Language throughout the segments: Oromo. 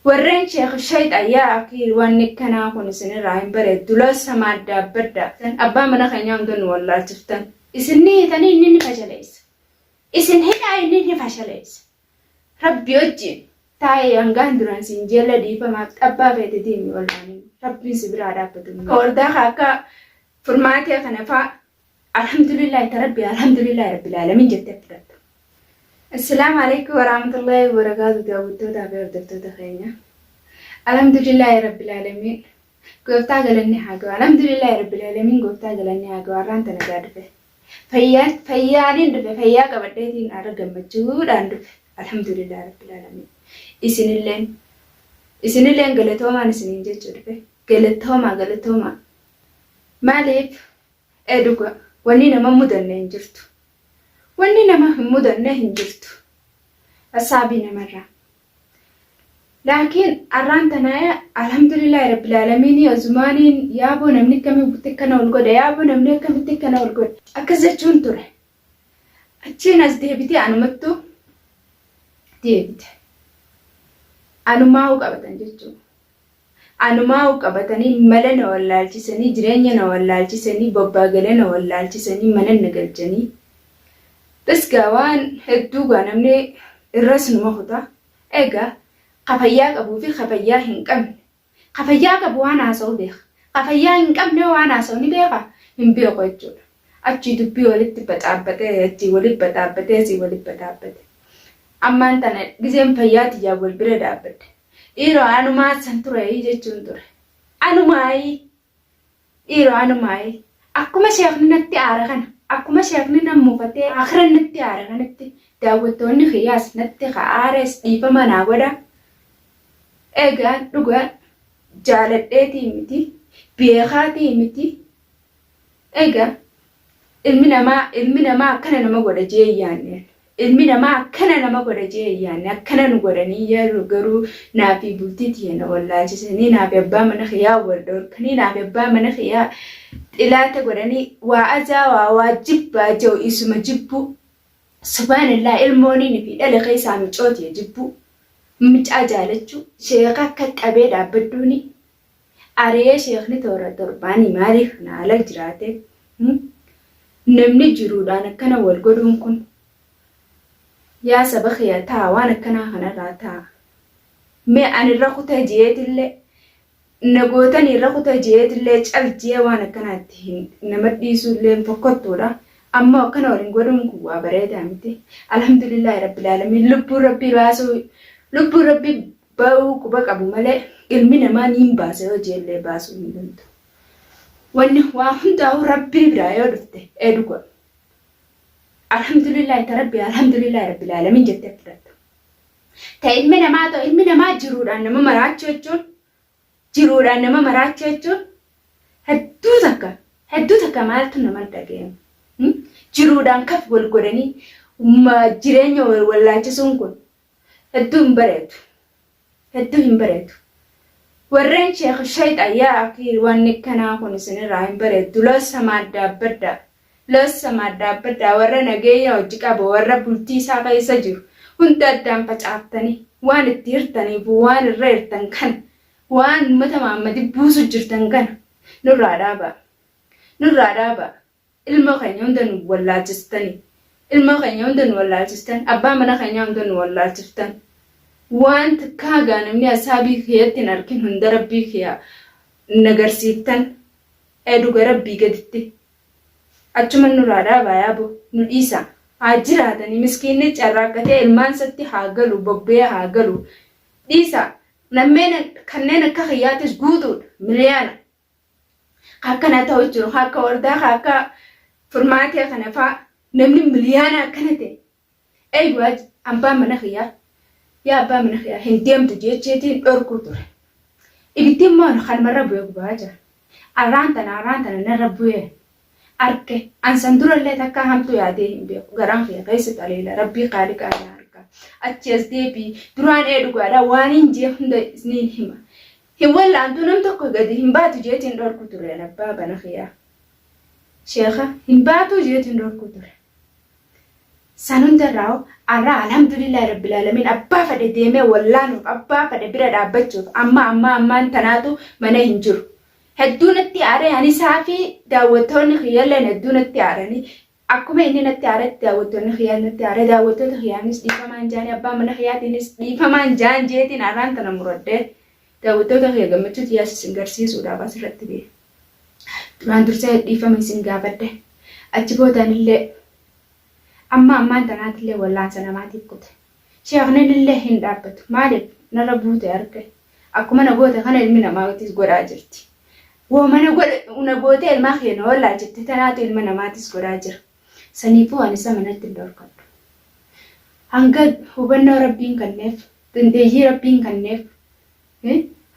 Warreen sheekh shayxan yaa akii wanni akkanaa kun isinirraa hin bareeddu lossa dhaabbadhaa abbaa mana keenyaa hunda nu wallaalchiftan. Isin ni hiitanii inni ni fashaleessa. Isin hidhaa inni ni fashaleessa. Rabbi wajjin taa'ee hangaan duraan siin jeella dhiifamaaf abbaa feete deemi wallaanii rabbiin si biraa dhaabbatu. Wardaa akka furmaatee kana faa alhamdulillah ta rabbi alhamdulillah rabbil alamin jettee fudhatta. Assalaamu alaikum warahmatullahi wabarakatuh daawwattootaa fi hordoftoota keenya. Alhamdulillahi rabbil alamin. Gooftaa galanni haa ga'u. Alhamdulillahi rabbil alamin gooftaa galanni haa ga'u. Har'aan tana gaa dhufe. Fayyaaniin dhufe fayyaa qabadheetiin har'a gammachuudhaan dhufe. Alhamdulillahi rabbil alamin. Isinilleen galatoomaan isiniin jechuu dhufe. Galatoomaa galatoomaa. Maaliif? Ee dhuga wanni nama mudanne hin jirtu. Wanni nama hin mudanne hin jirtu. Asaabii namarraa. Laakiin arraan tana alhamdulillahi rabbil aalamiin ozumaaniin yaaboo namni akkamitti akkana ol godhe yaaboo namni akkamitti akkana ol godhe akkas jechuun ture. Achiin as deebitee anumattu deebite. Anumaa'uu qabatan jechuudha. Anumaa'uu qabatanii mala na wallaalchisanii jireenya na wallaalchisanii bobbaa galee na wallaalchisanii mana na galchanii. Bas gaa waan hedduu gaa namni irras numa kuta. Egaa ka fayyaa qabuu fi ka fayyaa hin qabne. Ka fayyaa qabu waan haasa'u beeka. Ka fayyaa hin qabne waan haasa'u ni beeka? Hin beeku jechuudha. Achii dubbii walitti baxaabbatee achii walitti baxaabbatee asii walitti baxaabbate. Ammaan tana gizeen fayyaa tiyyaa wal bira dhaabbadhe. Dhiiroo anumaa san ture jechuun ture. Anumaayii. Dhiiroo anumaayii. Akkuma sheekni natti aara kana akkuma sheekni nan muufatee akira natti aara kanatti daawwattoonni kiyyaas natti ka aarees dhiifama naa godha. Egaa dhugaa jaaladheetii miti beekaatii miti. Egaa ilmi namaa akkana nama godha jee hin yaanne. Ilmi namaa akkana nama godha jee hin yaanne akkana nu godhanii yeroo garuu naafi bultii tiyya na wallaalchisanii naafi abbaa mana kiyyaa wal dhorkanii naafi abbaa mana kiyyaa xilaata godhanii waa azaa waa waa jibbaa jiru isuma jibbuu. Subhaanallah ilmooniin fi dhala keessaa micoo tiyya jibbuu. Micaa jaalachuu sheeka akka qabee dhaabbadhuuni ari'ee sheekni toora torbaanii maaliif na ala jiraate namni jiruudhaan akkana wal godhuun kun yaa saba kiyya taa waan akkanaa kanarraa taa mee ani irra kutee ji'eetillee na gootanii irra kutee ji'eetillee cal ji'ee waan akkanaatti hin nama dhiisuullee fokkottuudha. Ammoo akkana waliin godhuun kun waa bareedaa miti. Alhamdulillahi rabbil aalamiin lubbuun rabbii baasuu lubbuun rabbii ba'uu quba qabu malee ilmi namaa niin baasa yoo jeellee baasuu hin danda'u. Wanni waa hundaa'uu rabbii biraa yoo dhufte ee dhuga. Alhamdulillahi ta rabbii alhamdulillahi rabbil aalamiin jettee fudhatta. Ta ilmi namaa ta'u ilmi namaa jiruudhaan nama maraachuu jechuun jiruudhaan nama maraachuu jechuun hedduu takka maaltu nama dhaga'ama. Jiruudhaan kaf wal godhanii jireenya wal wallaalchisuun kun hedduu hin bareedu. Hedduu hin bareedu. Warreen sheekh shayxan yaa akii wanni akkanaa kun isinirraa hin bareeddu. Lossa dhaabbadhaa. Lossa dhaabbadhaa warra nageenya hojii qabu warra bultii isaa keessa jiru hunda addaan facaaftanii waan itti hirtaniif waan irra hirtan kana waan uummata Muhammadi buusu jirtan kana nurraa dhaabaa. Nurraa dhaabaa. Ilma keenya hunda nu wallaalchistanii. Ilma keenya hunda nu wallaalchistan. Abbaa mana keenyaa hunda nu wallaalchiftan. Waan takkaa gaa namni asaabii kiyyatti hin argin hunda rabbii kiyya nagarsiiftan. Ee dhuga rabbii gaditti. Achuma nurraa dhaabaa yaabo nu dhiisaa. Haa jiraatanii miskiinni carraaqqatee ilmaansatti haa galu bobbee haa galu. Dhiisaa. Nammeen kanneen akka kiyyaatis guutuudha miliyaana. Akkana ta'u jiru akka wardaa akka furmaatee kana faa namni miliyaana akkana ta'e. Eeyyuu abbaan mana kiyyaa yaa abbaa mana kiyyaa hin deemtu jecheetiin dhorkuu ture. Ibiddi immoo kanumarra bu'ee gubaa jira. Arraan tana narra bu'ee arke ansan durallee takka hamtuu yaadee hin beeku garaan kiyya keessa xaleela rabbii kaaliqaa na arga. Achi as deebii duraan ee dhugaadha waan hin jee hunda isniin hima. Hin wallaantuu nam tokko gadi hin baatu jeetiin dhorku ture abbaa mana kiyyaa. Sheekha hin baatuu jeetiin dhorku ture. San hundarraa arraa alhamdulillahi rabbil aalamiin abbaa fedhe deemee wallaanuuf abbaa fedhe bira dhaabbachuuf amma ammaa ammaan tanaatu mana hin jiru. Hedduu natti aaree ani isaa fi daawwattoonni kiyyalleen hedduu natti aaranii akkuma inni natti aaretti daawwattoonni kiyyaa natti aare daawwattoota kiyyaanis dhiifamaan jaanii abbaa mana kiyyaatiinis dhiifamaan jaan jeetiin arraan tana muradhee daawwattoota kiyya gammachuu tiyyaas isin garsiisuudhaaf asirratti ba'e. Duraan dursee dhiifama isin gaafadhe. Achi boodaanillee amma ammaan tanaatillee wallaansa namaatiif kute. Sheekninillee hin dhaabbatu. Maaliif narra buute arge. Akkuma na goote kana ilmi namaatis godhaa jirti. Wooma na godhe na gootee ilmaa kiyya na wallaalchifte tanaatu ilma namaatis godhaa jira. Saniifuu ani isa manatti hin dhorkadhu. Hanga hubannoo Rabbiin kanneef, dandeeyyii Rabbiin kanneef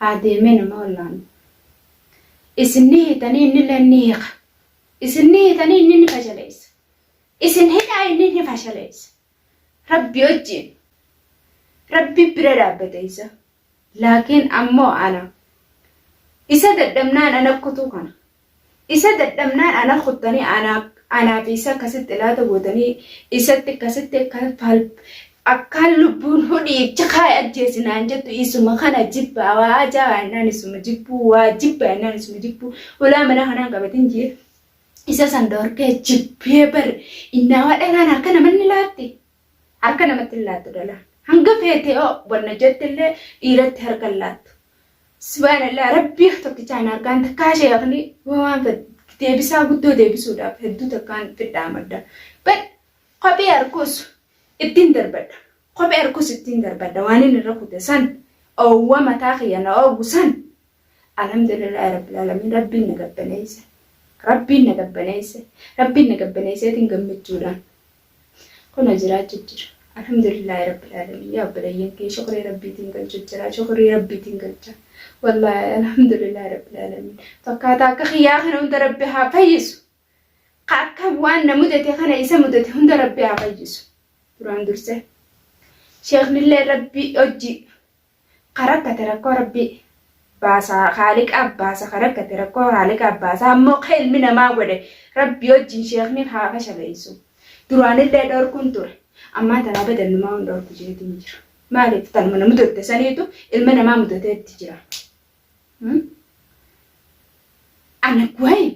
haa deemee nama wallaanu. Isin ni hiitanii innillee ni hiika. Isin ni hiitanii inni ni fashaleessa. Isin hidhaa inni ni fashaleessa. Rabbi wajjin. Rabbi bira dhaabbata isa. Laakiin ammoo ana. Isa dadhabnaan ana kutuu kana. Isa dadhabnaan ana kuttanii ana anaa fi isa akkasitti ilaata gootanii isatti akkasitti akka akkaan lubbuun hudhii kaa'e ajjeesi naan jettu isuma kana jibbaa waa ajaa'aa jennaan isuma jibbuu waa jibbaa jennaan isuma jibbuu ulaa mana kanaan qabatin jee isa san dhorkee jibbee bar innaawaa dhalaan harka namanni laatti harka namatti hin laattu dhalaan hanga feete oo wanna jettillee dhiiratti harka hin laattu subhaanallah rabbii tokkichaan harkaan takkaa sheekni waan deebisaa guddoo deebisuudhaaf hedduu takkaan fidhaa madda bar kophee harkuus ittiin darbadha kophee harkuus ittiin darbadha waan inni irra kute san oowwa mataa kiyya na oowwu san Alhamdulillahi rabbil alamin rabbiin na gabbaneeyse rabbiin na gabbaneeyse rabbiin na gabbaneeyseetiin gammachuudhaan kuna jiraachu jira alhamdulillahi rabbil alamin yaa obboleeyyan kee shukrii rabbiitiin galchu jira shukrii rabbiitiin galcha wallahi alhamdulillahi rabbil alamin fakkaataa akka kiyyaa kana hunda rabbi haa fayyisu ka akka waan na mudate kana isa mudate hunda rabbi haa fayyisu duraan dursee sheeknillee rabbi hojii Ka rakkate rakkoo Rabbi baasa Khaaliqaa baasa ka rakkate rakkoo Khaaliqaa baasa ammoo ka ilmi namaa godhe Rabbi wajjin sheekni haa fashaleessu duraanillee dhorkuun ture ammaan tana abadan numaa hin dhorku jeetiin jira maaliif tanuma na mudatte saniitu ilma namaa mudateetti jira. Ana wayi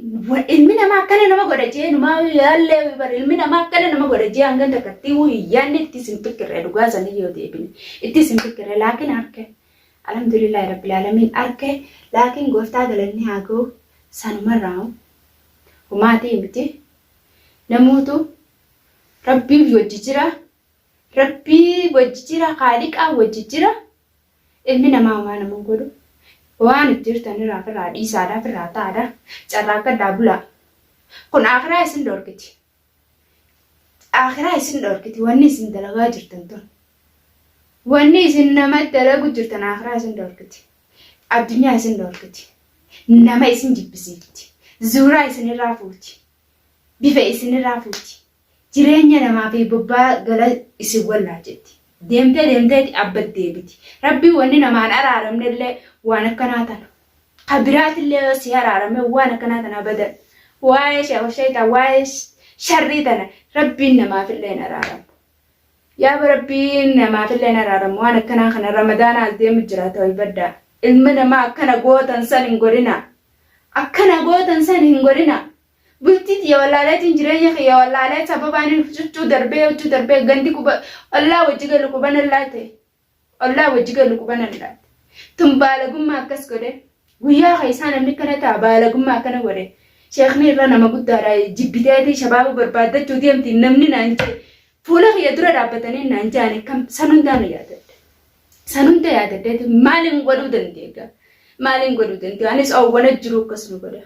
ilmi namaa akkana nama godha jee numaa yaallee bar ilmi namaa akkana nama godha jee hangan takka itti yaanne itti isin fikkirre dhugaa sanii yoo deebine itti isin fikkirre laakiin harke alhamdulillahi rabbil aalamiin harke laakiin gooftaa galanni haa ga'u sanumarraa humaatii miti namuutu rabbii wajji jira rabbii wajji jira kaaliqaa wajji jira Ilmi namaa homaa nama hin godhu. Waan itti jirtan irraa firraa dhiisaadha firraa ta'aadha. Carraaqqadhaa bulaa. Kun akhiraa isin dhorkiti. Akhiraa isin dhorkiti wanni isin dalagaa jirtan tun. Wanni isin nama dalagu jirtan akhiraa isin dhorkiti. Addunyaa isin dhorkiti. Nama isin jibbisiifti. Zuuraa isinirraa fuuti. Bifa isinirraa fuuti. Jireenya namaa fi bobbaa gala isin wallaalchitti. Deemtee deemteeti abbat deebiti. Rabbiin wanni namaan araaramnellee waan akkanaa tana. Ka biraatillee yoo si araarame waan akkanaa tana abadan. Waa'ee shayxaan waa'ee sharrii tana Rabbiin namaafillee hin araaramu. Yaaba Rabbiin namaafillee hin araaramu waan akkanaa kana ramadaana as deemu jira tawbaddaa. Ilma namaa akkana gootan san hin godhinaa. Akkana gootan san hin godhinaa. Bultii tiyya wallaaleetiin jireenya kiyya wallaalee sababaan inni huccuu darbee huccuu darbee gandi quba ollaa wajji galu quban allaa ta'e ollaa wajji galu quban allaa ta'e tun baalagummaa akkas godhe guyyaa keessaa namni akkana ta'a baalagummaa akkana godhe sheekni irra nama guddaadha jibbiteetii shabaaba barbaaddachuu deemti namni naan jedhe fuula kiyya dura dhaabbatanii naan jedhan akkam san hundaa na yaadadhe san hunda yaadadheeti maaliin godhuu dandeega maaliin godhuu dandeega anis oowwana jiru akkas nu godha.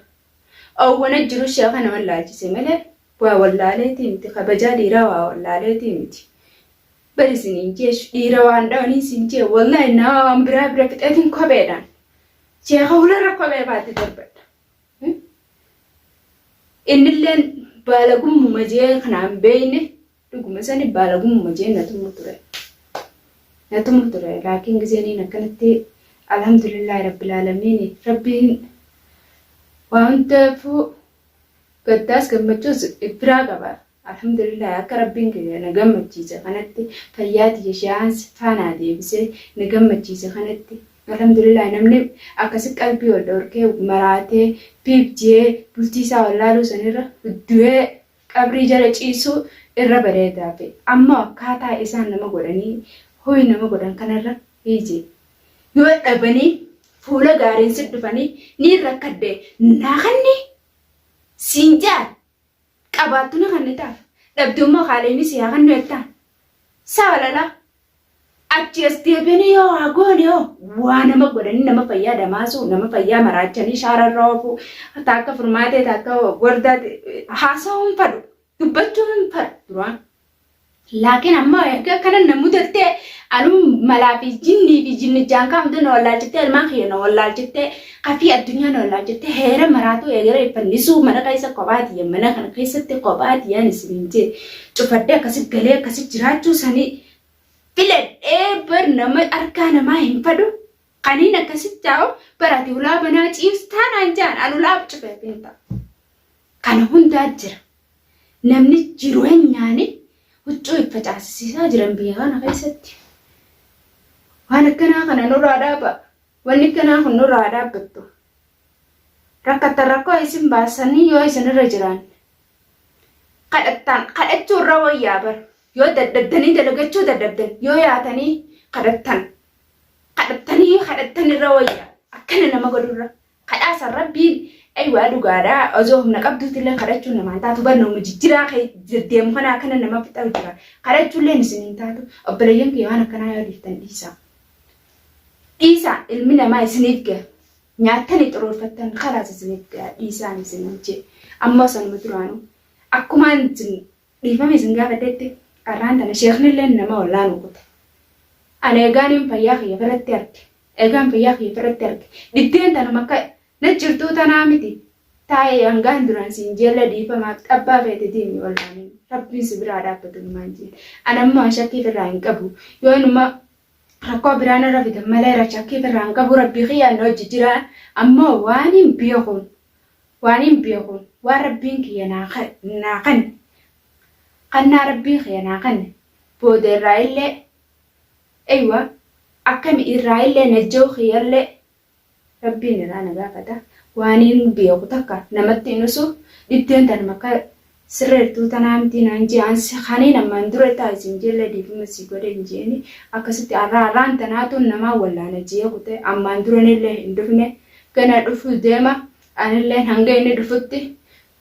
Oowwana jiru sheekha na wallaalchise malee waa wallaaleetii miti kabajaa dhiiraa waa wallaaleetii miti. Bari isiniin jeeshu dhiira waan dhawanii isin jee wallahi nama waan biraa bira fixeetiin kopheedhaan sheekha hularra kophee baatti darbadha. Innilleen baalagummuma jee kanaan beeyne dhuguma sani baalagummuma jee na tumu ture. Na tumu ture laakiin gizeeniin akkanatti alhamdulillahi rabbil aalamiin rabbiin waa hundaafuu gaddaas gammachuus biraa qaba. Alhamdulillah akka Rabbiin kiyya na gammachiise kanatti fayyaa tiyya shi'aansi faanaa deebisee na gammachiise kanatti Alhamdulillah namni akkasi qalbii wal dhorkee maraatee piip je'ee bultii isaa wallaaluu sanirra du'ee qabrii jala ciisuu irra bareedaa fi ammoo akkaataa isaan nama godhanii hoy nama godhan kanarra hiiji yoo dhabanii fuula gaariin si dhufanii niin rakkadhe naa kanni siin je'an Qabaattu ni kannitaaf. Dhabdu immoo kaaleyni si haa kannu jettaan. Saalalaa. Achi as deebi'anii yoo waa goone hoo waa nama godhanii nama fayyaa dhamaasuu, nama fayyaa maraachanii shaararra oofuu, taakka furmaatee taakka wardaa haasa'uu hin fadhu. Dubbachuu hin fadhu duraan. Laakiin amma erga akkana na mudattee anuu malaa fi jinnii fi jinnichaan kaa'amte na wallaalchittee ilmaan kiyya na wallaalchittee kafii addunyaa na wallaalchittee heera maraatuu eegara fannisuu mana keessa kophaa tiyya mana kana keessatti kophaa tiyyaan isiniin jee cufadhee akkasi galee akkasi jiraachuu sanii filadhee bar nama harkaa namaa hin fadhu kaniin akkasi taa'u bar ati ulaa banaa ciiftaa naan jaan an ulaa cufee hin taa'u. Kana hundaa jira. Namni jireenyaani huccuu if facaasisiisaa jiran biyya kana keessatti. Waan akkanaa kana nurraa dhaaba. Wanni akkanaa kun nurraa haa dhaabbattu. Rakkattan rakkoo isin baasanii yoo isin irra jiraan. Kadhattaan kadhachuu irra wayyaa bar. Yoo dadhabdanii dalagachuu dadhabdan yoo yaatanii kadhattan. Kadhattanii kadhattan irra wayyaa. Akkana nama godhurra. Kadhaa san rabbiin aywaa dhugaadha osoo humna qabduutillee kadhachuun namaan taatu bar nama jijjiraa kee deddeemu kana akkana nama fixaa jira kadhachuulleen isin hin taatu obboleeyyan kiyya waan akkanaa yoo dhiiftan dhiisaa dhiisaa ilmi namaa isiniif gaha nyaattanii xuruurfattan kalaas isiniif gaha dhiisaan isiniin jee ammoo sanuma duraanuu akkumaan isin Dhiifama isin gaafadhetti arraan tana sheeknilleen nama wallaanu kute. Ani egaaniin fayyaa kiyya firratti arge. Egaan fayyaa kiyya firratti arge. Dhibdeen tanuma akka na jirtuu tanaa miti. Taa'ee hangaan duraan siin jeelle dhiifamaaf xabbaa feete deemi wallaaniin. Rabbiin si biraa dhaabbatu numaan jeen. Ani ammoo an shakkii firraa hin qabu. Yoo inuma rakkoo biraa narra fidan malee ra shakkii firraa hin qabu rabbii kiyyaan na hojji jira. Ammoo waan hin beekuun Waanin beekuun waan Rabbiin kiyya naa naa kanne, kannaa Rabbiin kiyya naa kanne, booda irraa illee, eywa, akkami irraa illee najja'uu kiyyallee Rabbiin irraa na gaafata. Waanin beeku takka namatti hin usu, dhibdeen tanuma akka sirreertuu tanaa miti naan jee an kaniin ammaan dura taa isin jeellee dhiifama sii godhe hin jeeni akkasitti arraa arraan tanaatuun namaa wallaana jee kute ammaan duranillee hin dhufne gana dhufuu deema anilleen hanga inni dhufutti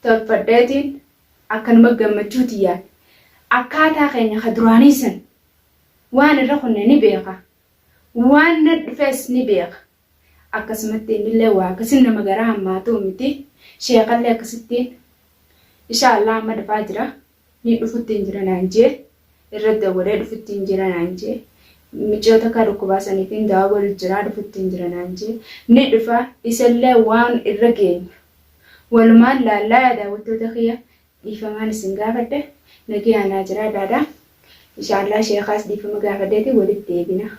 tolfadheetiin akkanuma gammachuu tiyyaan akkaataa keenya ka duraanii san waan irra kunne ni beeka waan na dhufes ni beeka akkasumatti innillee waa akkasin nama garaa hammaatuu miti sheekallee akkasittiin Ishaa Allah amma dhufaa jira ni dhufuttiin jira naan jee irra dawwalee dhufuttiin jira naan jee miciyoo takkaa dhukkubaa saniifin dawaa godhu jira dhufuttiin jira naan jee ni dhufa isallee waan irra geenyu walumaan laallaa yaa daawwattoota kiyya dhiifamaan isin gaafadhe nagayaan naa jiraadhaadha Inshaa Allah sheekaas dhiifama gaafadheeti walitti deebina.